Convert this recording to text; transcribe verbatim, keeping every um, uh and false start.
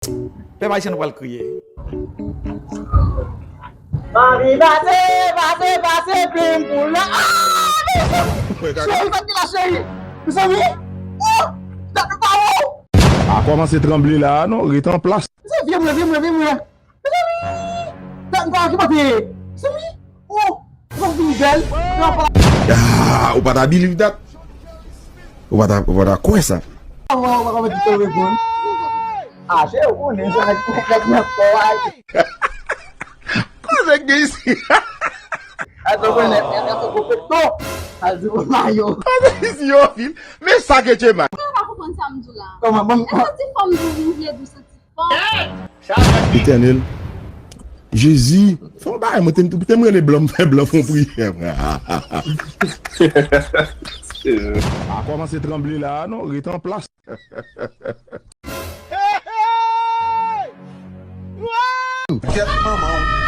Pèp ayisyen, nou pral kriye. Mami, pase, pase, pase, plim pou la. Ah! Cheri, sa ki la, cheri? Mezanmi! Oh! Dat nou pa wè w! A kòmanse tranble la a non, ret an plas. Mezanmi, vye mwen, vye mwen, vye mwen. Mezanmi! Dat nou pa wè ki kote ye. Mezanmi! Oh! Ou vin bèl. Ah, ou pa ta believe dat. Ou pa ta, ou pa ta kwè sa. Ou pa, ou pa, ou pa, ou pa, ou pa, ou pa, Ah, cheri, ou konnen sa, nèg, nèg nan kò a. Konnen gen isi. Ato konnen, nèg nan fè konfekto. Al di pou mayo. Konnen isi yo vin. Men sa ke Chema. Mwen pa konprann sa m di w la. Kòman, bon, Èske ti fanm di w vle di w santi fanm? Etènèl. Jezi. Fè yon bagay, mwen te, te m rele blan, m fè blan fè yon priyè. A kòmanse tranble la a non, ret an plas. Kèt manman w.